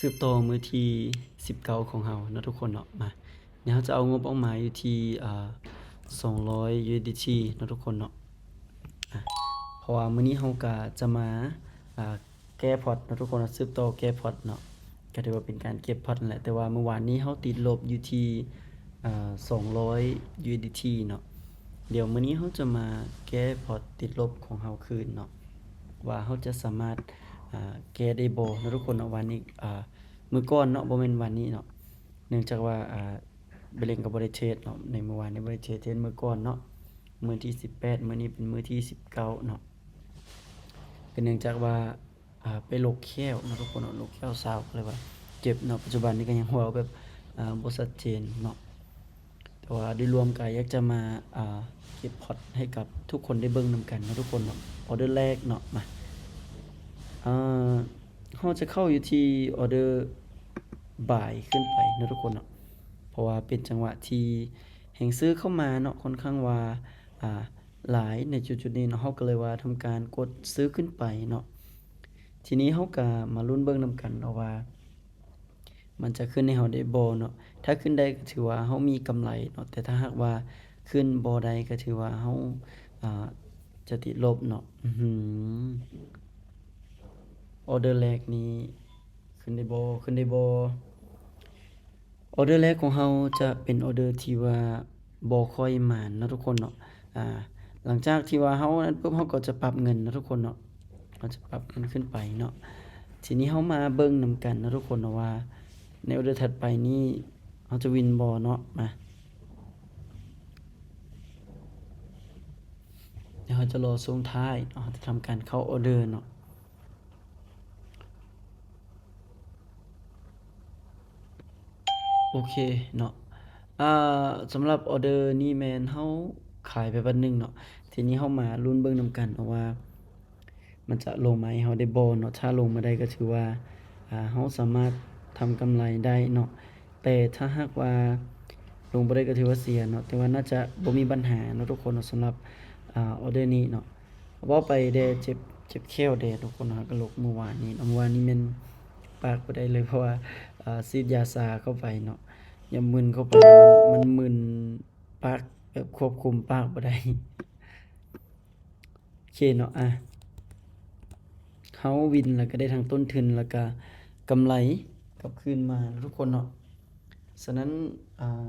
ສືບຕໍ່ມື້ທີສິບເກົ້າຂອງເຮົາເນາະທຸກຄົນເນາະ. ມາ ດຽວເຮົາຈະເອົາງົບອອກມາຢູ່ທີ່ ອ່າ ສອງຮ້ອຍ USDT ເນາະທຸກຄົນເນາະ. ອາ ເພາະວ່າມື້ນີ້ເຮົາກະຈະມາ ອ່າ ແກ້ພອດເນາະທຸກຄົນເນາະ, ສືບຕໍ່ແກ້ພອດເນາະ, ກະຖືວ່າເປັນການເກັບພອດນັ້ນແຫຼະ. ແຕ່ວ່າມື້ວານນີ້ເຮົາຕິດລົບຢູ່ທີ່ ອ່າ ສອງຮ້ອຍ USDT ເນາະ. ດຽວມື້ນີ້ເຮົາຈະມາແກ້ພອດຕິດລົບຂອງເຮົາຄືນເນາະ ວ່າເຮົາຈະສາມາດ ອ່າ ແກ້ໄດ້ບໍ່ເນາະທຸກຄົນເນາະ. ວານນີ້ ອ່າ ມື້ກ່ອນເນາະ, ບໍ່ແມ່ນວານນີ້ເນາະ, ເນື່ອງຈາກວ່າ ອ່າ ເບເລັງກໍບໍ່ໄດ້ເທຣດເນາະ, ໃນມື້ວານນີ້ບໍ່ໄດ້ເທຣດ, ເທຣດມື້ກ່ອນເນາະ, ມື້ທີສິບແປດ, ມື້ນີ້ເປັນມື້ທີສິບເກົ້າເນາະ. ກໍເນື່ອງຈາກວ່າ ອ່າ ໄປຫຼົກແຂ້ວເນາະທຸກຄົນເນາະ, ຫຼົກແຂ້ວຊາວ ກໍເລີຍວ່າເຈັບເນາະ. ປັດຈຸບັນນີ້ກໍຍັງເວົ້າແບບ ອ່າ ບໍ່ຊັດເຈນເນາະ, ແຕ່ວ່າໂດຍລວມກໍຢາກຈະມາ ອ່າ ເກັບພອດໃຫ້ກັບທຸກຄົນໄດ້ເບິ່ງນຳກັນເນາະທຸກຄົນເນາະ. ອອເດີແລກເນາະ ມາ ອ່າ ເຮົາຈະເຂົ້າຢູ່ທີ່ອອເດີບາຍຂຶ້ນໄປເນາະທຸກຄົນເນາະ, ເພາະວ່າເປັນຈັງຫວະທີ່ແຮງຊື້ເຂົ້າມາເນາະ ຄ່ອນຂ້າງວ່າ ອ່າ ຫຼາຍໃນຈຸດໆນີ້ເນາະ, ເຮົາກໍເລີຍວ່າທຳການກົດຊື້ຂຶ້ນໄປເນາະ. ທີນີ້ເຮົາກໍມາລຸ້ນເບິ່ງນຳກັນເນາະວ່າ ມັນຈະຂຶ້ນໃຫ້ເຮົາໄດ້ບໍ່ເນາະ. ຖ້າຂຶ້ນໄດ້ກໍຖືວ່າເຮົາມີກຳໄລເນາະ, ແຕ່ຖ້າຫາກວ່າຂຶ້ນບໍ່ໄດ້ກໍຖືວ່າເຮົາ ອ່າ ຈະຕິດລົບເນາະ. ອືຫື ອອເດີແລກນີ້ຂຶ້ນໄດ້ບໍ່? ຂຶ້ນໄດ້ບໍ່? ອອເດີແລກຂອງເຮົາຈະເປັນອອເດີທີ່ວ່າບໍ່ຄ່ອຍໝານເນາະທຸກຄົນເນາະ. ອ່າ ຫຼັງຈາກທີ່ວ່າເຮົານັ້ນປຶບ ເຮົາກໍຈະປັບເງິນເນາະທຸກຄົນເນາະ, ເຮົາຈະປັບເງິນຂຶ້ນໄປເນາະ. ທີນີ້ເຮົາມາເບິ່ງນຳກັນເນາະທຸກຄົນເນາະ ວ່າໃນອອເດີຖັດໄປນີ້ເຮົາຈະວິນບໍ່ເນາະ. ມາ ດຽວເຮົາຈະລໍຊ່ວງທ້າຍເນາະ, ເຮົາຈະທຳການເຂົ້າອອເດີເນາະ. ໂອເຄເນາະ, ອ່າ ສຳລັບອອເດີນີ້ແມ່ນເຮົາຂາຍໄປບາດໜຶ່ງເນາະ. ທີນີ້ເຮົາມາລຸ້ນເບິ່ງນຳກັນເນາະວ່າ ມັນຈະລົງມາໃຫ້ເຮົາໄດ້ບໍ່ເນາະ. ຖ້າລົງມາໄດ້ກໍຖືວ່າ ອ່າ ເຮົາສາມາດທຳກຳໄລໄດ້ເນາະ, ແຕ່ຖ້າຫາກວ່າລົງບໍ່ໄດ້ກໍຖືວ່າເສຍເນາະ, ແຕ່ວ່າໜ້າຈະບໍ່ມີບັນຫາເນາະທຸກຄົນເນາະ ສຳລັບ ອ່າ ອອເດີນີ້ເນາະ. ເວົ້າໄປແດ່ ເຈັບ ເຈັບແຂ້ວແດ່ທຸກຄົນເນາະ, ຫາກະຫຼົກມື້ວານນີ້ເນາະ, ມື້ວານນີ້ແມ່ນປາກບໍ່ໄດ້ເລີຍ ເພາະວ່າ ອ່າ ສີດຢາຊາເຂົ້າໄປເນາະ, ຍາມຶນເຂົ້າໄປ ມັນ ມັນມຶນປາກ ແບບຄວບຄຸມປາກບໍ່ໄດ້. ໂອເຄເນາະ, ອ່າ ເຮົາວິນແລ້ວກໍໄດ້ທັງຕົ້ນທຶນ ແລ້ວກໍກຳໄລກັບຄືນມາເນາະທຸກຄົນເນາະ. ສະນັ້ນ ອ່າ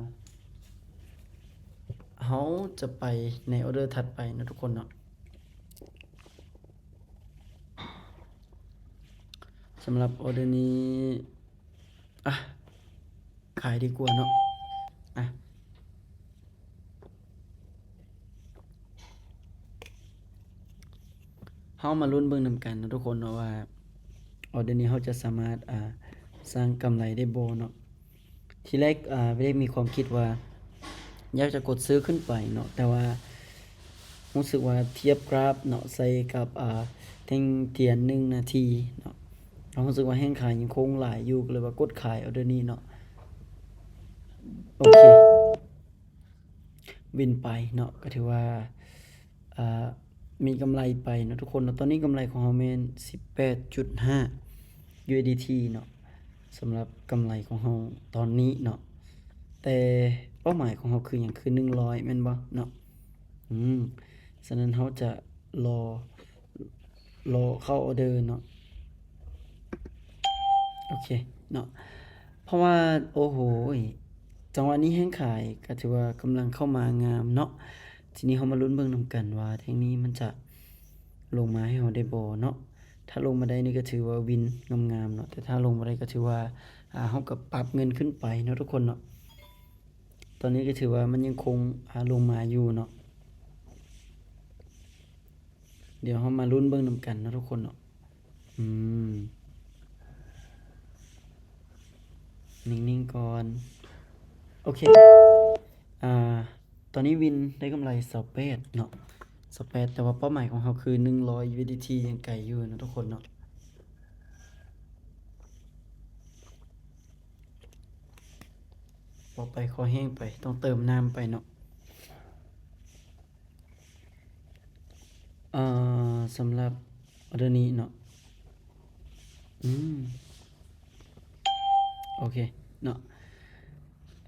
ເຮົາຈະໄປໃນອອເດີຖັດໄປເນາະທຸກຄົນເນາະ. ສຳລັບອອເດີນີ້ ອ່ະ ຂາຍດີກວ່າເນາະ. ອ່ະ ເຮົາມາລຸ້ນເບິ່ງນຳກັນເນາະທຸກຄົນເນາະ ວ່າອອເດີນີ້ເຮົາຈະສາມາດ ອ່າ ສ້າງກຳໄລໄດ້ບໍ່ເນາະ. ທີແລກ ອ່າ ໄດ້ມີຄວາມຄິດວ່າຢາກຈະກົດຊື້ຂຶ້ນໄປເນາະ, ແຕ່ວ່າຮູ້ສຶກວ່າທຽບກຣາຟເນາະ ໃສ່ກັບ ອ່າ ແທ່ງທຽນໜຶ່ງນາທີເນາະ, ເຮົາຮູ້ສຶກວ່າແຮງຂາຍຍັງຄົງຫຼາຍຢູ່ ກໍເລີຍວ່າກົດຂາຍອອເດີນີ້ເນາະ. ໂອເຄ ວິນໄປເນາະ, ກໍຖືວ່າ ອ່າ ມີກຳໄລໄປເນາະທຸກຄົນເນາະ. ຕອນນີ້ກຳໄລຂອງເຮົາແມ່ນສິບແປດຈຸດຫ້າ USDT ເນາະ, ສຳລັບກຳໄລຂອງເຮົາຕອນນີ້ເນາະ. ແຕ່ເປົ້າໝາຍຂອງເຮົາຄືຫຍັງ? ຄືໜຶ່ງຮ້ອຍແມ່ນບໍ່ເນາະ? ອືມ ສະນັ້ນເຮົາຈະລໍ ລໍເຂົ້າອອເດີເນາະ. ໂອເຄເນາະ, ເພາະວ່າ ໂອ້ໂຫ ຈັງຫວະນີ້ແຮງຂາຍກໍຖືວ່າກຳລັງເຂົ້າມາງາມເນາະ. ທີນີ້ເຮົາມາລຸ້ນເບິ່ງນຳກັນວ່າແທ່ງນີ້ມັນຈະລົງມາໃຫ້ເຮົາໄດ້ບໍ່ເນາະ. ຖ້າລົງມາໄດ້ນີ້ກໍຖືວ່າວິນງາມໆເນາະ, ແຕ່ຖ້າລົງບໍ່ໄດ້ກໍຖືວ່າ ອ່າ ເຮົາກໍປັບເງິນຂຶ້ນໄປເນາະທຸກຄົນເນາະ. ຕອນນີ້ກໍຖືວ່າມັນຍັງຄົງ ອ່າ ລົງມາຢູ່ເນາະ. ດຽວເຮົາມາລຸ້ນເບິ່ງນຳກັນເນາະທຸກຄົນເນາະ. ອືມ ນິ່ງໆກ່ອນ. ໂອເຄ ອ່າ ຕອນນີ້ວິນໄດ້ກຳໄລຊາວແປດເນາະ, ຊາວແປດ ແຕ່ວ່າເປົ້າໝາຍຂອງເຮົາຄືໜຶ່ງຮ້ອຍ USDT ຍັງໄກຢູ່ເນາະທຸກຄົນເນາະ. ເວົ້າໄປຄໍແຫ້ງໄປ ຕ້ອງເຕີມນ້ຳໄປເນາະ. ເອີ ສຳລັບອອເດີນີ້ເນາະ ອືມ ໂອເຄເນາະ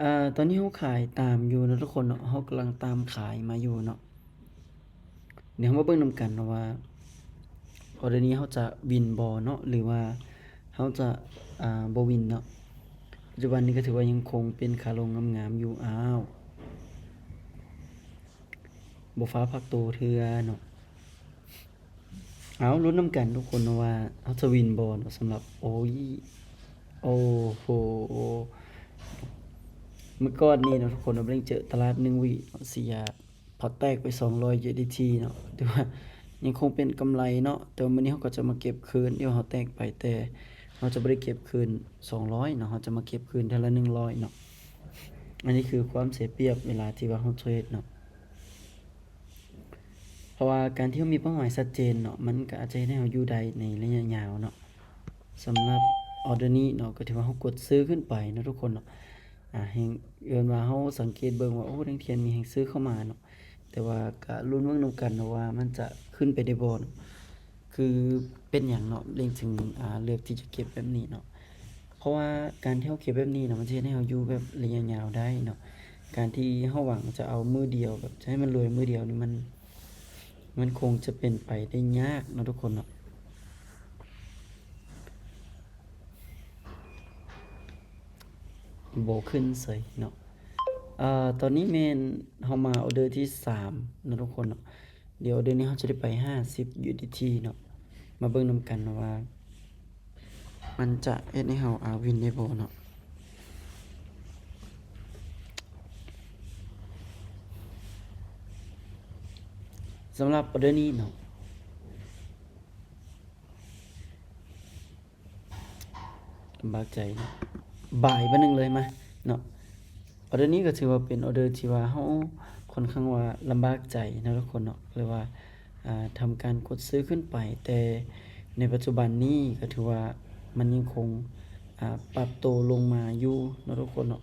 ອາ ຕອນນີ້ເຮົາຂາຍຕາມຢູ່ເນາະທຸກຄົນເນາະ ເຮົາກຳລັງຕາມຂາຍມາຢູ່ເນາະ. ດຽວເຮົາມາເບິ່ງນຳກັນເນາະວ່າ ອໍເດີນີ້ເຮົາຈະວິນບໍ່ເນາະ ຫຼືວ່າເຮົາຈະ ອາ ບໍ່ວິນເນາະ. ປັດຈຸບັນນີ້ກໍຖືວ່າຍັງຄົງເປັນຂາລົງງາມໆຢູ່. ອ້າວ ບໍ່ຟ້າວພັກໂຕເທື່ອເນາະ. ເອົາ ລຸ້ນນຳກັນທຸກຄົນເນາະວ່າເຮົາຈະວິນບໍ່ເນາະ ສຳລັບ ໂອ້ຍ ໂອ້ໂຫ ມື້ກ່ອນນີ້ເນາະທຸກຄົນເນາະ ໄດ້ເຈີຕະຫຼາດໜຶ່ງວິເນາະ ເສຍ ພອດແຕກໄປສອງຮ້ອຍຢູເອັສດີທີເນາະ ຖືວ່າຍັງຄົງເປັນກຳໄລເນາະ. ແຕ່ວ່າມື້ນີ້ເຮົາກໍຈະມາເກັບຄືນ ດຽວເຮົາແຕກໄປ ແຕ່ເຮົາຈະບໍ່ໄດ້ເກັບຄືນສອງຮ້ອຍເນາະ ເຮົາຈະມາເກັບຄືນເທື່ອລະໜຶ່ງຮ້ອຍເນາະ. ອັນນີ້ຄືຄວາມເສຍປຽບເວລາທີ່ວ່າເຮົາເທຣດເນາະ ເພາະວ່າການທີ່ເຮົາມີເປົ້າໝາຍຊັດເຈນເນາະ ມັນກໍອາດຈະເຮັດໃຫ້ເຮົາຢູ່ໄດ້ໃນໄລຍະຍາວເນາະ. ສຳລັບອໍເດີນີ້ເນາະ ກໍຖືວ່າເຮົາກົດຊື້ຂຶ້ນໄປເນາະທຸກຄົນເນາະ. ອາ ແຮງ ເອີ້ນວ່າເຮົາສັງເກດເບິ່ງວ່າ ໂອ້ ແທ່ງທຽນມີແຮງຊື້ເຂົ້າມາເນາະ ແຕ່ວ່າກະລຸ້ນເບິ່ງນຳກັນເນາະວ່າມັນຈະຂຶ້ນໄປໄດ້ບໍ່ເນາະ. ຄືເປັນຫຍັງເນາະ ເລັງເຖິງ ອາ ເລືອກທີ່ຈະເກັບແບບນີ້ເນາະ ເພາະວ່າການທີ່ເຮົາເກັບແບບນີ້ເນາະ ມັນຈະເຮັດໃຫ້ເຮົາຢູ່ແບບໄລຍະຍາວໄດ້ເນາະ. ການທີ່ເຮົາຫວັງຈະເອົາມື້ດຽວ ແບບຈະໃຫ້ມັນລວຍມື້ດຽວນີ້ ມັນ ມັນຄົງຈະເປັນໄປໄດ້ຍາກເນາະທຸກຄົນເນາະ. ບໍ່ຂຶ້ນເສີຍເນາະ. ເອີ ຕອນນີ້ແມ່ນເຮົາມາອໍເດີທີສາມເນາະທຸກຄົນເນາະ. ດຽວອໍເດີນີ້ເຮົາຈະໄດ້ໄປຫ້າສິບຢູເອັສດີທີເນາະ. ມາເບິ່ງນຳກັນເນາະວ່າ ມັນຈະເຮັດໃຫ້ເຮົາ ອາ ວິນໄດ້ບໍ່ເນາະ. ສຳລັບອໍເດີນີ້ເນາະ ລຳບາກໃຈເນາະ ບາຍບາດໜຶ່ງເລີຍມາເນາະ. ອໍເດີນີ້ກໍຖືວ່າເປັນອໍເດີທີ່ວ່າເຮົາຄ່ອນຂ້າງວ່າລຳບາກໃຈເນາະທຸກຄົນເນາະ ເລີຍວ່າ ອາ ທຳການກົດຊື້ຂຶ້ນໄປ. ແຕ່ໃນປັດຈຸບັນນີ້ກໍຖືວ່າມັນຍັງຄົງ ອາ ປັບໂຕລົງມາຢູ່ເນາະທຸກຄົນເນາະ.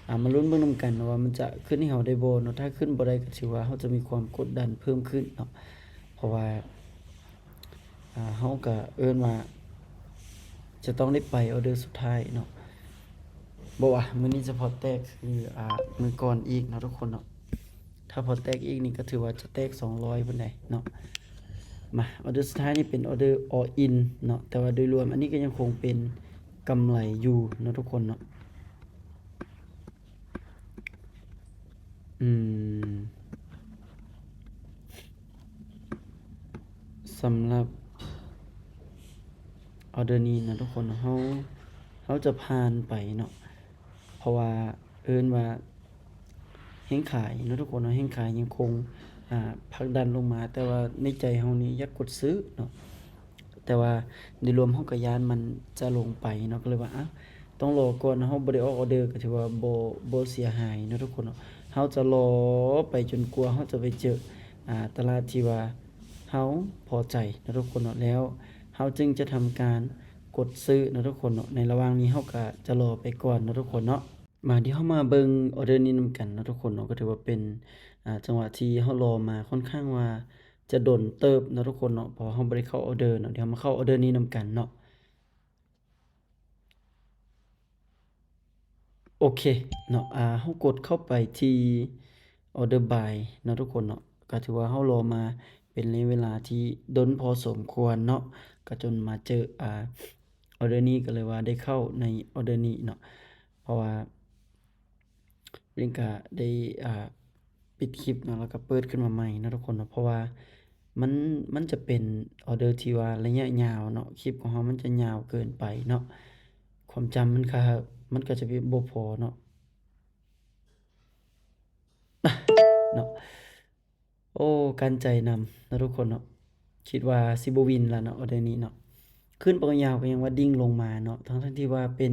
ອາ ມາລຸ້ນເບິ່ງນຳກັນເນາະວ່າມັນຈະຂຶ້ນໃຫ້ເຮົາໄດ້ບໍ່ເນາະ. ຖ້າຂຶ້ນບໍ່ໄດ້ກໍຖືວ່າເຮົາຈະມີຄວາມກົດດັນເພີ່ມຂຶ້ນເນາະ ເພາະວ່າ ອາ ເຮົາກະເອີ້ນວ່າຈະຕ້ອງໄດ້ໄປອໍເດີສຸດທ້າຍເນາະ. ບໍ່ວ່າມື້ນີ້ຈະພອດແຕກຄື ອາ ມື້ກ່ອນອີກເນາະທຸກຄົນເນາະ. ຖ້າພອດແຕກອີກນີ້ກໍຖືວ່າຈະແຕກສອງຮ້ອຍພຸ້ນໃດເນາະ. ມາ ອໍເດີສຸດທ້າຍນີ້ເປັນອໍເດີອໍອິນເນາະ ແຕ່ວ່າໂດຍລວມອັນນີ້ກໍຍັງຄົງເປັນກຳໄລຢູ່ເນາະທຸກຄົນເນາະ. ອືມ ສຳລັບອໍເດີນີ້ນະທຸກຄົນ ເຮົາ ເຮົາຈະຜ່ານໄປເນາະ ເພາະວ່າເອີ້ນວ່າແຮງຂາຍເນາະທຸກຄົນເນາະ ແຮງຂາຍຍັງຄົງ ອາ ຜັກດັນລົງມາ ແຕ່ວ່າໃນໃຈເຮົານີ້ຢາກກົດຊື້ເນາະ. ແຕ່ວ່າໂດຍລວມເຮົາກໍຢ້ານມັນຈະລົງໄປເນາະ ກໍເລີຍວ່າ ອາ ຕ້ອງລໍກ່ອນ ເຮົາບໍ່ໄດ້ອອກອໍເດີ ກໍຖືວ່າບໍ່ ບໍ່ເສຍຫາຍເນາະທຸກຄົນເນາະ. ເຮົາຈະລໍໄປຈົນກວ່າເຮົາຈະໄປເຈີ ອາ ຕະຫຼາດທີ່ວ່າເຮົາພໍໃຈເນາະທຸກຄົນເນາະ ແລ້ວເຮົາຈຶ່ງຈະທຳການກົດຊື້ເນາະທຸກຄົນເນາະ. ໃນລະຫວ່າງນີ້ເຮົາກໍຈະລໍໄປກ່ອນເນາະທຸກຄົນເນາະ. ມາ ດຽວເຮົາມາເບິ່ງອໍເດີນີ້ນຳກັນເນາະທຸກຄົນເນາະ ກໍຖືວ່າເປັນ ອາ ຈັງຫວະທີ່ເຮົາລໍມາຄ່ອນຂ້າງວ່າຈະດົນເຕີບເນາະທຸກຄົນເນາະ ເພາະວ່າເຮົາບໍ່ໄດ້ເຂົ້າອໍເດີເນາະ. ດຽວເຮົາມາເຂົ້າອໍເດີນີ້ນຳກັນເນາະ. ໂອເຄເນາະ ອາ ເຮົາກົດເຂົ້າໄປທີ່ອໍເດີບາຍເນາະທຸກຄົນເນາະ ກໍຖືວ່າເຮົາລໍມາເປັນໄລຍະເວລາທີ່ດົນພໍສົມຄວນເນາະ ກໍຈົນມາເຈີ ອາ ອໍເດີນີ້ ກໍເລີຍວ່າໄດ້ເຂົ້າໃນອໍເດີນີ້ເນາະ ເພາະວ່າ ລິງກະໄດ້ ອ່າ ປິດຄລິບເນາະ ແລ້ວກະເປີດຂຶ້ນມາໃໝ່ເນາະທຸກຄົນເນາະ ເພາະວ່າມັນ ມັນຈະເປັນອໍເດີທີ່ວ່າໄລຍະຍາວເນາະ ຄລິບຂອງເຮົາມັນຈະຍາວເກີນໄປເນາະ ຄວາມຈຳມັນກະ ມັນກະຈະບໍ່ພໍເນາະ ເນາະ. ໂອ້ ກັນໃຈນຳເນາະທຸກຄົນເນາະ ຄິດວ່າຊິບໍ່ວິນລະເນາະ ອໍເດີນີ້ເນາະ ຂຶ້ນໄປຍາວກໍຍັງວ່າດິ່ງລົງມາເນາະ ທັງໆທີ່ວ່າເປັນ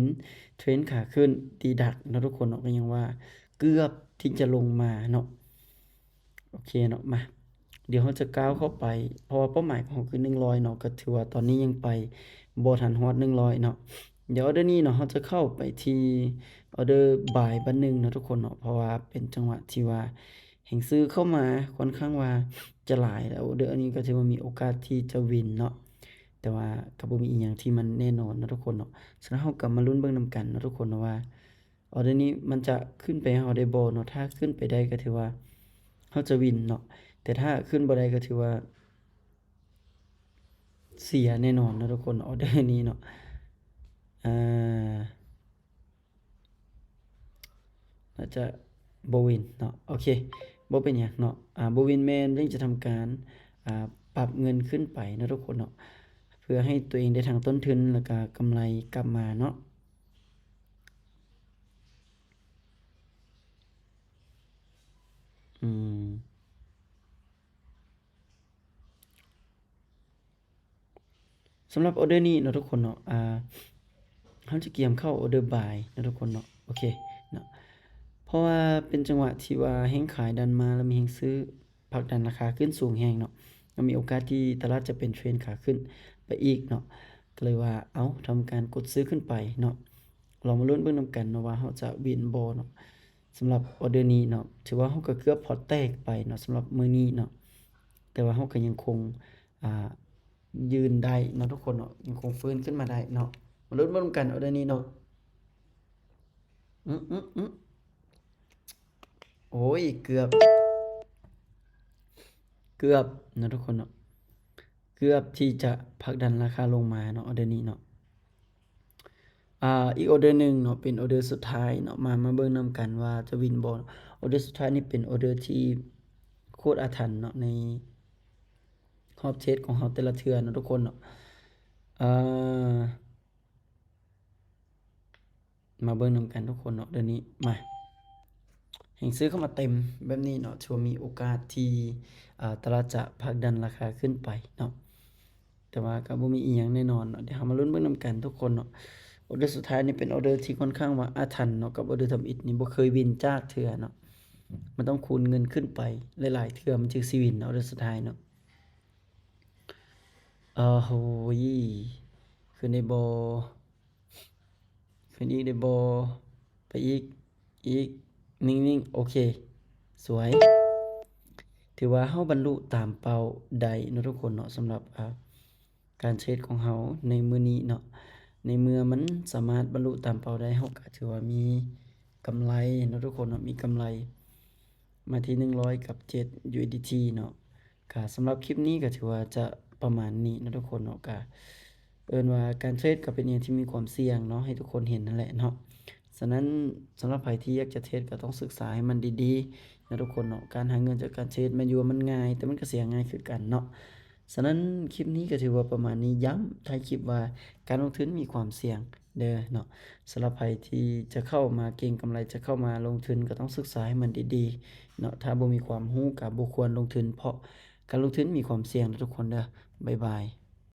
ເທຣນຂາຂຶ້ນດີດັກເນາະທຸກຄົນເນາະ ກໍຍັງວ່າເກືອບທີ່ຈະລົງມາເນາະ. ໂອເຄເນາະ ມາ ດຽວເຮົາຈະກ້າວເຂົ້າໄປ ເພາະວ່າເປົ້າໝາຍຂອງເຮົາຄືໜຶ່ງຮ້ອຍເນາະ ກໍຖືວ່າຕອນນີ້ຍັງໄປບໍ່ທັນຮອດໜຶ່ງຮ້ອຍເນາະ. ດຽວອໍເດີນີ້ເນາະ ເຮົາຈະເຂົ້າໄປທີ່ອໍເດີບາຍບາດໜຶ່ງເນາະທຸກຄົນເນາະ ເພາະວ່າເປັນຈັງຫວະທີ່ວ່າ ແຮງຊື້ເຂົ້າມາຄ່ອນຂ້າງວ່າຈະຫຼາຍ ແລ້ວອໍເດີອັນນີ້ກໍຖືວ່າມີໂອກາດທີ່ຈະວິນເນາະ. ແຕ່ວ່າກໍບໍ່ມີອີ່ຫຍັງທີ່ມັນແນ່ນອນເນາະທຸກຄົນເນາະ. ສະນັ້ນເຮົາກໍມາລຸ້ນເບິ່ງນຳກັນເນາະທຸກຄົນເນາະວ່າ ອໍເດີນີ້ມັນຈະຂຶ້ນໄປໃຫ້ເຮົາໄດ້ບໍ່ເນາະ. ຖ້າຂຶ້ນໄປໄດ້ກໍຖືວ່າເຮົາຈະວິນເນາະ, ແຕ່ຖ້າຂຶ້ນບໍ່ໄດ້ກໍຖືວ່າເສຍແນ່ນອນເນາະທຸກຄົນ ອໍເດີນີ້ເນາະ. ອ່າ ໜ້າຈະບໍ່ວິນເນາະ. ໂອເຄ ບໍ່ເປັນຫຍັງເນາະ. ອ່າ ບໍ່ວິນແມ່ນລິ້ງຈະທຳການ ອ່າ ປັບເງິນຂຶ້ນໄປເນາະທຸກຄົນເນາະ ເພື່ອໃຫ້ຕົວເອງໄດ້ທັງຕົ້ນທຶນ ແລ້ວກະກຳໄລກັບມາເນາະ. ອືມ ສຳລັບອໍເດີນີ້ເນາະທຸກຄົນເນາະ ອ່າ ເຮົາຈະກຽມເຂົ້າອໍເດີບາຍເນາະທຸກຄົນເນາະ. ໂອເຄເນາະ ເພາະວ່າເປັນຈັງຫວະທີ່ວ່າແຮງຂາຍດັນມາ ແລ້ວມີແຮງຊື້ຜັກດັນລາຄາຂຶ້ນສູງແຮງເນາະ, ແລ້ວມີໂອກາດທີ່ຕະຫຼາດຈະເປັນເທຣນຂາຂຶ້ນໄປອີກເນາະ. ກໍເລີຍວ່າ ເອົາ ທຳການກົດຊື້ຂຶ້ນໄປເນາະ. ລອງມາລຸ້ນເບິ່ງນຳກັນເນາະວ່າເຮົາຈະວິນບໍ່ເນາະ. ສຳລັບອໍເດີນີ້ເນາະ ຖືວ່າເຮົາກໍເກືອບພອດແຕກໄປເນາະ ສຳລັບມື້ນີ້ເນາະ, ແຕ່ວ່າເຮົາກໍຍັງຄົງ ອ່າ ຢືນໄດ້ເນາະທຸກຄົນເນາະ, ຍັງຄົງຟື້ນຂຶ້ນມາໄດ້ເນາະ. ມາລຸ້ນເບິ່ງນຳກັນອໍເດີນີ້ເນາະ. ອື ອື ອື ໂອ້ຍ ເກືອບ ເກືອບເນາະທຸກຄົນເນາະ, ເກືອບທີ່ຈະຜັກດັນລາຄາລົງມາເນາະ ອໍເດີນີ້ເນາະ. ອ່າ ອີກອໍເດີໜຶ່ງເນາະ ເປັນອໍເດີສຸດທ້າຍເນາະ, ມາ ມາເບິ່ງນຳກັນວ່າຈະວິນບໍ່. ອໍເດີສຸດທ້າຍນີ້ເປັນອໍເດີທີ່ໂຄດອາຖັນເນາະ ໃນຮອບເທຣດຂອງເຮົາແຕ່ລະເທື່ອເນາະທຸກຄົນເນາະ. ເອີ ມາເບິ່ງນຳກັນທຸກຄົນເນາະ ເດືອນນີ້ ມາ ແຮງຊື້ເຂົ້າມາເຕັມແບບນີ້ເນາະ, ຖືວ່າມີໂອກາດທີ່ ເອີ ຕະຫຼາດຈະຜັກດັນລາຄາຂຶ້ນໄປເນາະ, ແຕ່ວ່າກໍບໍ່ມີອີ່ຫຍັງແນ່ນອນເນາະ. ດຽວເຮົາມາລຸ້ນເບິ່ງນຳກັນທຸກຄົນເນາະ. ອໍເດີສຸດທ້າຍນີ້ເປັນອໍເດີທີ່ຄ່ອນຂ້າງວ່າອາຖັນເນາະ, ກັບອໍເດີທຳອິດນີ້ບໍ່ເຄີຍວິນຈັກເທື່ອເນາະ, ມັນຕ້ອງຄູນເງິນຂຶ້ນໄປຫຼາຍໆເທື່ອ ມັນຈຶ່ງຊິວິນເນາະ ອໍເດີສຸດທ້າຍເນາະ. ເອີ ໂຫຍ ຂຶ້ນໄດ້ບໍ່? ຂຶ້ນອີກໄດ້ບໍ່? ໄປອີກ ອີກ ນິ່ງໆ ໂອເຄ ສວຍ. ຖືວ່າເຮົາບັນລຸຕາມເປົ້າໄດ້ເນາະທຸກຄົນເນາະ, ສຳລັບ ອ່າ ການເທຣດຂອງເຮົາໃນມື້ນີ້ເນາະ. ໃນເມື່ອມັນສາມາດບັນລຸຕາມເປົ້າໄດ້ ເຮົາກໍຖືວ່າມີກຳໄລເນາະທຸກຄົນເນາະ, ມີກຳໄລມາທີ່ໜຶ່ງຮ້ອຍກັບເຈັດ ຢູເອັສດີທີເນາະ. ກະສຳລັບຄລິບນີ້ກໍຖືວ່າຈະປະມານນີ້ເນາະທຸກຄົນເນາະ, ກະເອີ້ນວ່າການເທຣດກໍເປັນອີ່ຫຍັງທີ່ມີຄວາມສ່ຽງເນາະ ໃຫ້ທຸກຄົນເຫັນຫັ້ນແຫຼະເນາະ. ສະນັ້ນ ສຳລັບໃຜທີ່ຢາກຈະເທຣດກໍຕ້ອງສຶກສາໃຫ້ມັນດີໆເນາະທຸກຄົນເນາະ. ການຫາເງິນຈາກການເທຣດແມ່ນຢູ່ວ່າມັນງ່າຍ ແຕ່ມັນກໍເສຍງ່າຍຄືກັນເນາະ. ສະນັ້ນຄລິບນີ້ກໍຖືວ່າປະມານນີ້, ຢ້ຳທ້າຍຄລິບວ່າການລົງທຶນມີຄວາມສ່ຽງເດີເນາະ. ສຳລັບໃຜທີ່ຈະເຂົ້າມາເກັງກຳໄລ ຈະເຂົ້າມາລົງທຶນ ກໍຕ້ອງສຶກສາໃຫ້ມັນດີໆເນາະ, ຖ້າບໍ່ມີຄວາມຮູ້ກໍບໍ່ຄວນລົງທຶນ ເພາະການລົງທຶນມີຄວາມສ່ຽງເດີທຸກຄົນເດີ. ບາຍບາຍ.